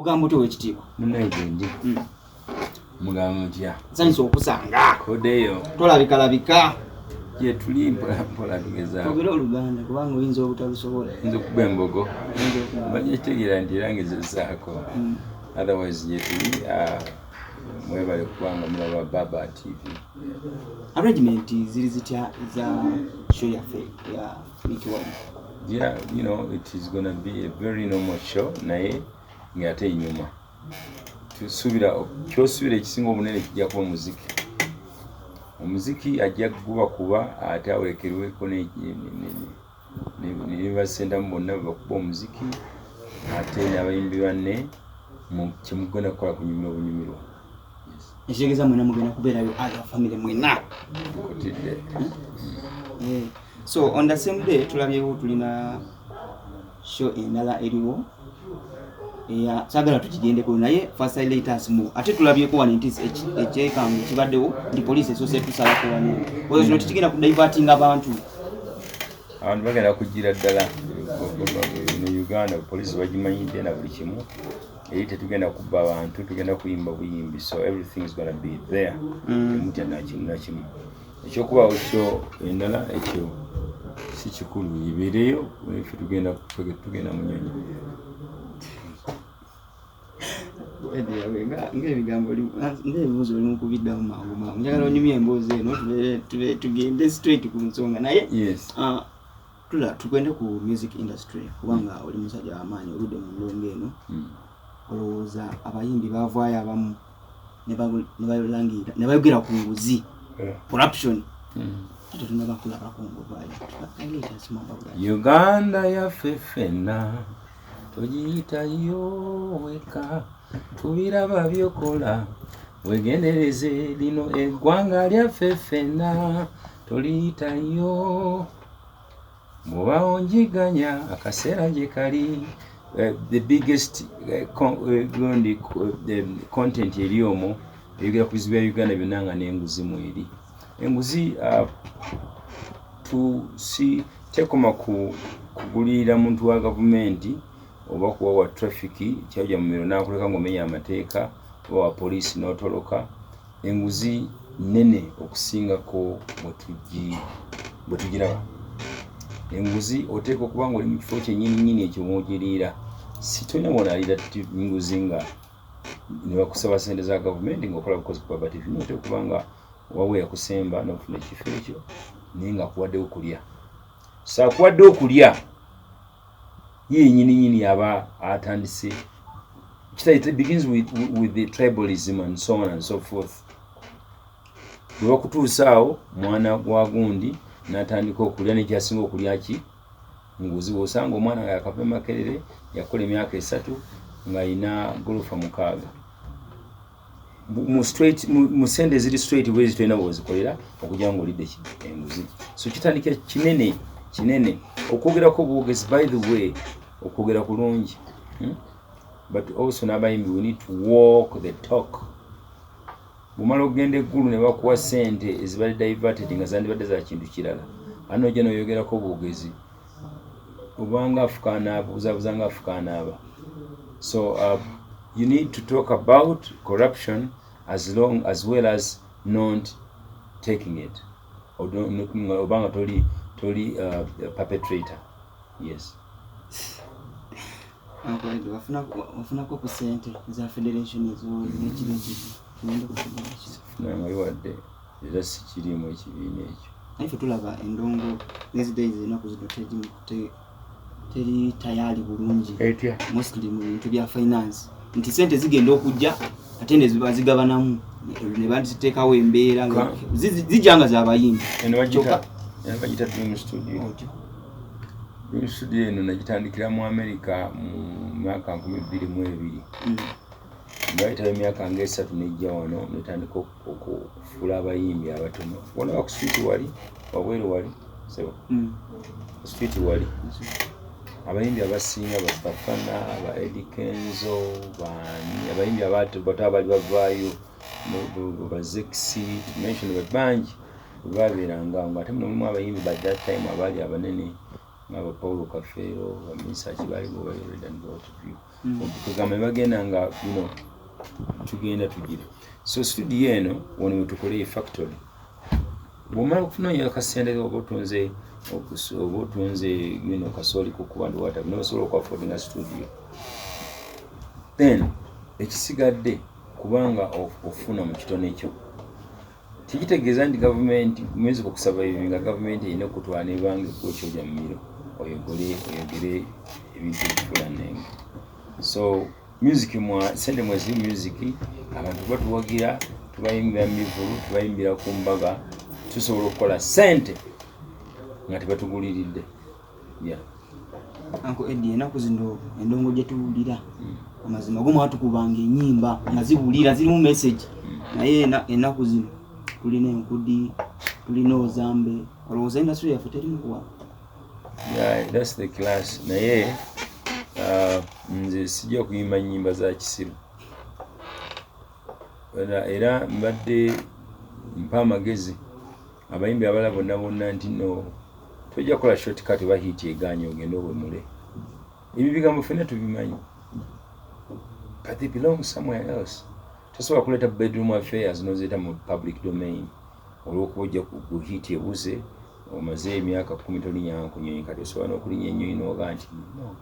Ogamba otya, owekitiibwa? Munaye, gyendi. Mugamba mutya? Nsanyusa okusanga. Kodeyo. Tolabikalabika. Gyetuli, mpola mpola tugezaako. Ogere Oluganda kubanga oyinza obutalusobola. Nza okuba embogo, bajja kitegeera nti era ngezezaako. Otherwise gyetuli. Mwebale kubanga mulaba Baba TV. Arrangement ziri zitya za show yaffe ya Mikie Wine? Yeah, it is gonna be a very normal show, naye ng'ate enyuma tusuubira, kyosuubira ekisinga obunene kijja kuba muziki. Omuziki ajja kugubakuba ate awerekerweko ne basentamu bonna bebakuba omuziki, ate n'abayimbi banne kyemugenda kukola kunyumirwa obunyumirwa. Yes. Ekitegeeza mwena mugenda kubeerayo as a family mwena? Nkutidde. Eh, so on the same day tulabyewo tulina show endala eriwo eya, saagala tukigendeko, naye first let us move. Ate tulabyeko wano nti ekyekango kibaddewo nti poliisi esoose tusalako wano, oyo kino tekigenda kudivertinga abantu? Abantu bagenda kugira ddala mu Uganda, poliisi bagimanyidde na buli kimu. Eri tetugenda kubba abantu, tugenda kuyimba buyimbi, so everything is gonna be there. Temutya nakimu nakimu. Ekyokubaawo kyo endala ekyo si kikulu, ibeereyo, ffe tugenda mu nyonyi. Ngaebigambo ngaebibuuzo oli mukubiddamu mangu mangu, njagala onyumya emboozi eno tugende straight ku nsonga, naye ah, tula tugende ku music industry kubanga oli musajja w'amaanyi, oludde mu ndongo eno. Olowooza abayimbi bavaayo abamu ne balangirira ne bayogera ku nguzi, corruption, ate tunaba kulabako ng'ovaayo. Uganda yaffe ffenna, togiyitayo weka, tubiraba byokola, wegendereze lino eggwanga lyaffe ffenna, toliyitayo bw'oba onjiganya akaseera gye kali. The biggest gundi content eri omwo eyogera ku bizibu bya Uganda byonna nga n'enguzi mweri. Enguzi si tekoma ku kugulirira muntu wa gavumenti oba kuwa wa traffic kyajja mumiro n'akuleka ng'omenya amateeka, oba wa poliisi n'otoloka. Enguzi nene okusingako bwe tugiraba. Enguzi oteeka okuba nga oli mu kifo kyennyini nnyini ekyo mwogiriira, si tolina bwonaalira nguzi nga ne bakusaba sente za gavumenti ng'okola bukozi ku Baba TV. Naye oteeka okuba nga wawe yakusemba n'ofuna ekifo ekyo, naye ng'akuwaddewo kulya, so akuwadde okulya ye nyini nyini aba atandise. It begins with the tribalism and so on and so forth. Bwe bakutuusa awo, mwana gwa gundi n'atandika okulya, nekyasinga okulya ki? Nguzi. Bw'osanga omwana nga yakava e Makerere, yakola emyaka 3, ng'alina golofa 6 mu straight, mu sente eziri straight bwezi tolina bwozikolera okugira nga olidde enguzi. So kitandikira kinene kinene okwogerako obwogezi. By the way, okwogera kulungi, But also n'abayimbi, we need to walk the talk. Bwomala okugenda eggulu ne bakuwa sente ezibadde diverted nga zandibadde za kintu kirala, ate nojja noyogerako obwogezi, obanga afuka anaaba, obuzabuza nga afuka anaaba. So you need to talk about corruption as long as well as not taking it, obanga toli perpetrator, yes. Wafunako ku sente za federation ezo nekiro ekiki? Tugende ku federation. Funangayo wadde, era sikirimu ekibiina ekyo. Naye ffe tulaba endongo these days, ennaku zino teri tayali bulungi. Etya? Mostly mu bintu bya finance, nti sente zigenda okujja ate ne ziba zigabanamu ne baziteekawo embeera zijja nga zabayimbi. Eno bagita Dream Studio. Dream Studio eno nagitandikira mu America mu myaka 2002. Bayitayo emyaka nga 3 nejja wano netandika okufuula abayimbi abatono bona ku street wali wabweru wali sebo. Ku street wali abayimbi abasinga, bafafana ba Eddy Kenzo, baani, abayimbi abato bato abali bavaayo, bazexi mention bangi babeeranga nga ate muno mulimu abayimbi by that time abaali abanene nga ba Paulo Kafeero, bamisaki, baaliwo bali red and what have you. Kugamba bagenda nga tugenda tugira. So studio eno wano wetukole e factory. Bw'omala okufunaayo akasente, oba otunze kasooli kukuba ndiwata, nosobola okuaffordinga studio, then ekisigadde kubanga ofuna mu kitone kyo. Tekitegeeza nti gavumenti music okusurvivinga, gavumenti erina okutwala nebanga ekwekyoja mumiro oyogole oyogere ebintu ebifula nenge. So music mwa sente mweziri, music abantu batuwagira, tubayimbira mivulu, tubayimbira ku mbaga, tusobola okukola sente nga tebatuguliridde, yeah. Uncle Eddie, ennaku zino endongo gye tuwulira, amazima go mwatukubanga ennyimba nga ziwulira zirimu message, naye ennaku zino tulina enkudi, tulina ozambe. Olowooza industry yaffe terimu kuwa? Yeah, that's the class. Naye nze sijja kuyimba nnyimba za kisiru. Era mbadde mpa amagezi abayimbi abalala bonna bonna nti no, tojja kukola shortcut oba hit eganye ogende owemule. Ebyo bigambo ffenna tubimanyi, but they belong somewhere else. Tosobola kuleeta bedroom affairs nozireeta mu public domain olwokuba ojja ku hit ebuze. Omaze emyaka 10 tolinnya ku nyonyi, kati osobola n'okulinnya ennyonyi n'oga nti no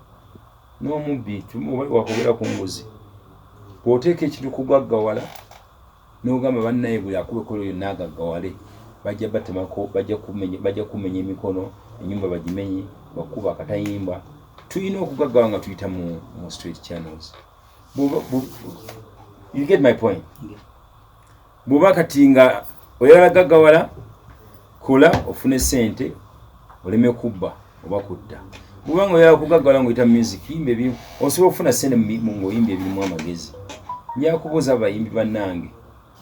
n'omubbi oba wakwogera ku nguzi. Bw'oteeka ekintu kugaggawala n'ogamba bannaye buli akuba ekkola yonna agaggawale, bajja batemako, bajja kumenya emikono, ennyumba bagimenye, bakuba akatayimba. Tulina okugaggawa nga tuyita mu straight channels. You get my point? Bw'oba kati nga oyagala gaggawala, kola ofune sente oleme kubba oba kutta. Bw'oba nga oyagala kugaggawala ng'oyita music, yimba ebirimu osobola okufuna sente ng'oyimba ebirimu amagezi. Nja kubuuza abayimbi bannange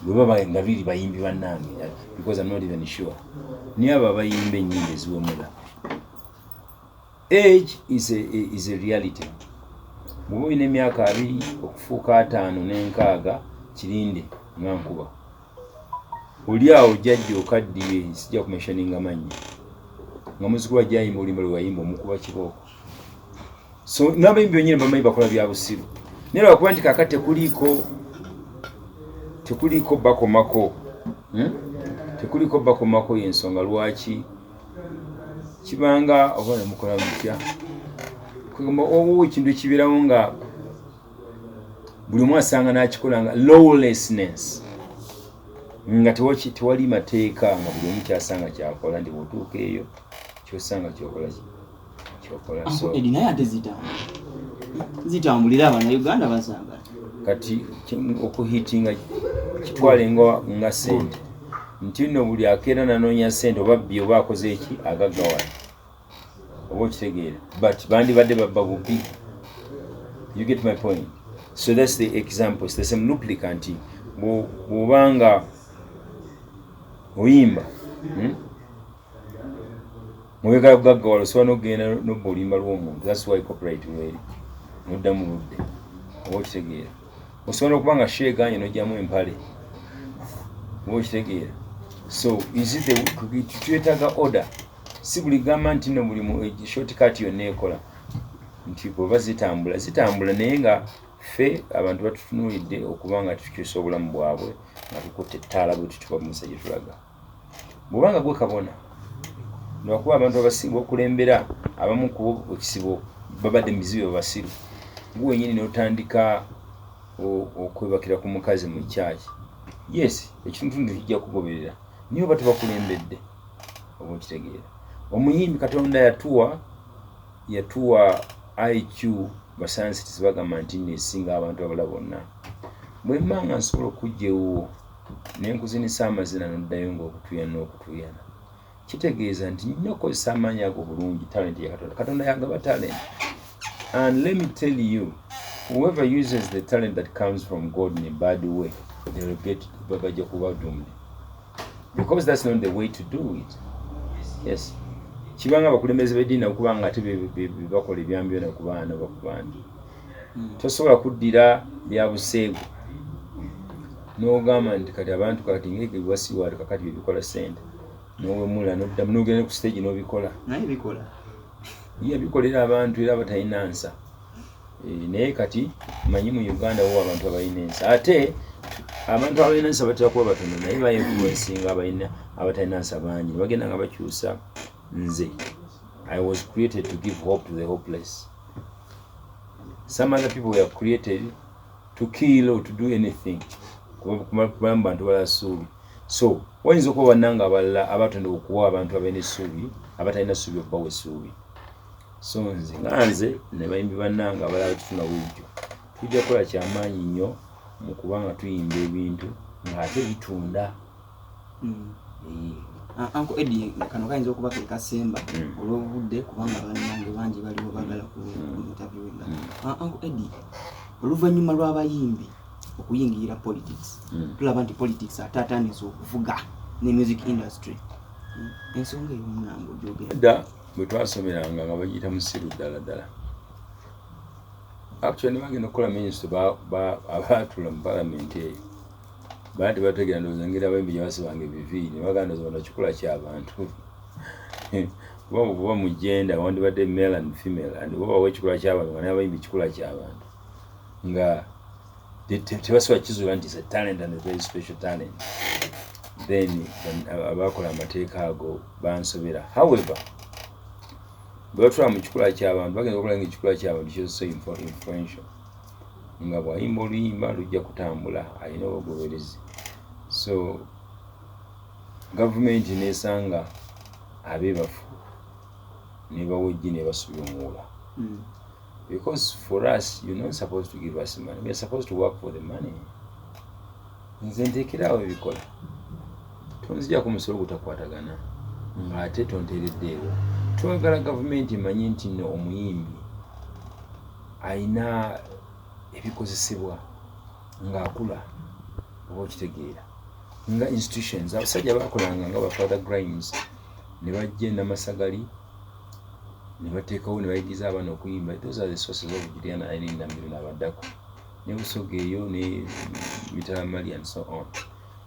bwe baba nga biri bayimbi bannange, because I'm not even sure, naye abo abayimba ennyimba eziwemula, age is a reality. Bw'oba olina emyaka 20 okufuuka 50 n'e60, kirinde nga nkuba oli awo jjajja okaddiye, sijja kumentioninga mannya, nga muzukulu ajja ayimba oluyimba lwe wayimba, omukuba kibooko. So n'abayimbi benyini bamanyi bakola bya busiru, naye lwakuba nti kaakati tekuliiko bakomako, Tekuliiko bakomako, yensonga lwaki kibanga oba nemukola mutya. Kwegamba oba ekintu ekibeerawo nga buli omu asanga n'akikola nga lawlessness, nga tewali mateeka, nga buli omu kyasanga kyakola, nti bw'otuuka eyo kyosanga kyokola kyokola. So Uncle Eddie, naye ate zitambula, zitambulira abannayuganda bazaagala. Kati okuhitinga kitwale nga sente, nti nno buli akeera nanoonya sente, oba bbi oba akoze eki, agaggawala, oba okitegeera, but bandibadde babba bubi. You get my point? So that's the example. It's the same replica nti bw'obanga oyimba, Mubegala kugaggawala, osobola n'okugenda nobba oluyimba lw'omuntu. That's why copyright lweri noddamu ludde, oba okitegeera. Osobola n'okuba nga sheeganye n'ojjamu empale, oba okitegeera. So is it the twetaaga order, si buli gamba nti no buli shortcut yonna ekola, nti bweba zitambula zitambula, naye nga ffe abantu batutunuulidde okuba nga tukyusa obulamu bwabwe nga tukutte ettaala bwe tutuba musa gye tulaga. Bw'obanga gwe kabona, lwakuba abantu abasinga okulembera abamu kubo ekisibo babadde mizibe babasiru, gwe wenyini n'otandika okwebakira ku mukazi mu kyaki, yes, ekitundutundu kijja kugoberera, naye oba tebakulembedde, oba okitegeera. Omuyimbi Katonda yatuwa IQ, bascientists bagamba nti nno esinga abantu abalala bonna. Bwe mba nga nsobola okujja ewuwo nenkuzinisa amazina noddayo ngaokutuyana n'okutuyana, kitegeeza nti nina okukozesa amaanyi ago bulungi. Talent ya Katonda, Katonda yagaba talent, and let me tell you, whoever uses the talent that comes from God in a bad way, they will get, bajja kuba doomed, because that's not the way to do it. Yes, kibanga abakulembeze b'eddiini okuba nga ate be bakola ebyambi byona ku baana oba ku bantu. Tosobola kuddira bya buseegu n'ogamba nti kati abantu kati ngegewasiwaali kakati byebikola sente, n'owemula noddamu n'ogenda ku stage n'obikola. Naye bikola. Ye bikolera abantu era abatalina nsa. Naye kati manyi mu Uganda wo abantu abalina ensi, ate abantu abalina ensi batera kuba batono, naye bainfluencinga abalina abatalina nsa bangi, ne bagenda nga bakyusa. Nze I was created to give hope to the hopeless. Some other people were created to kill or to do anything, kuba mu bantu balala ssuubi. So wayinza okuba bannanga abalala abatonda okuwa abantu abalina essuubi, abatalina ssuubi, okubawa essuubi. So nze nga nze ne bayimbi bannange abalala tufuna bwebityo, tujja kukola kyamaanyi nnyo mu kubanga tuyimba ebintu ng'ate bitunda. Uncle Eddie, kano kayinza okuba ke kasemba olw'obudde, kubanga bannange bangi baliwo baagala ku interviewinga. Uncle Eddie, oluvannyuma lw'abayimbi okuyingirira politics, tulaba nti politics ate atandise okuvuga ne music industry. Ensonga eyo munange ogyogera? Dda bwe twasomeranga nga bagiyita musiru ddala ddala. Actually, ne bagenda okukola minisitule, abaatula mu palamenti eyo baali tebategeera, ndowooza, engeri abayimbi gye basibanga ebiviiri, ne bagamba, ndowooza bano kikula ky'abantu, kuba bw'oba mu gender wandibadde male and female, and bwoba ekikula ky'abantu nga n'abayimbi kikula ky'abantu, nga tebasobola kizuula nti is a talent and a very special talent. Then abakola amateeka ago bansobera. However, bwe batwala mu kikula ky'abantu, bagenda okukola nga ekikula ky'abantu kiri so influential, nga bw'ayimba oluyimba lujja kutambula, alina obugoberezi. So gavumenti nesanga abeebafu nebawejji nebasubya omuwula, because for us, you're not supposed to give us money, we are supposed to work for the money. Nze nteekeraawo ebikola, tonzijako musolo gutakwatagana ng'ate tonteereddeewo. Twagala gavumenti emanye nti nno omuyimbi ayina ebikozesebwa ng'akula, oba okitegeera, nga institutions. Abasajja bakolanga nga ba Father Grimes ne bajja enamasagali ne bateekawo ne bayigiriza abaana okuyimba. Those are the sources of Juliana Irene Namiro n'abaddako ne Busoga eyo ne Mitalamali and so on.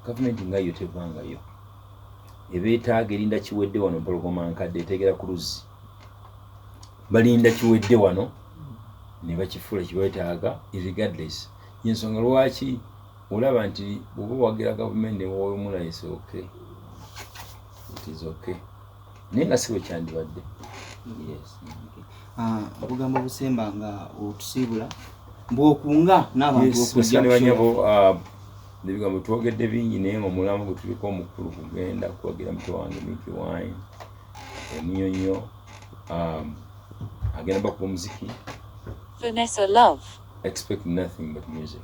Gavumenti nga yo tevangayo ebeetaaga, erinda kiwedde wano. Mpologoma nkadde etegera ku luzzi, balinda kiwedde wano ne bakifuula kibeetaaga irregardless. Yensonga lwaki olaba nti bw'oba owagira gavumenti newowemula, is okay, it is okay, naye nga si bwe kyandibadde, yes. Ah, obugambo obusemba nga otusiibula bw'okunga n'abantu Yes, okujja basani banyabo, ku show. Ebigambo twogedde bingi, naye nga omulamwa gwe tuliko omukulu kugenda kuwagira muto wange Mikie Wine emunyonyo, agenda bakuba omuziki. Vanessa Love. Expect nothing but music.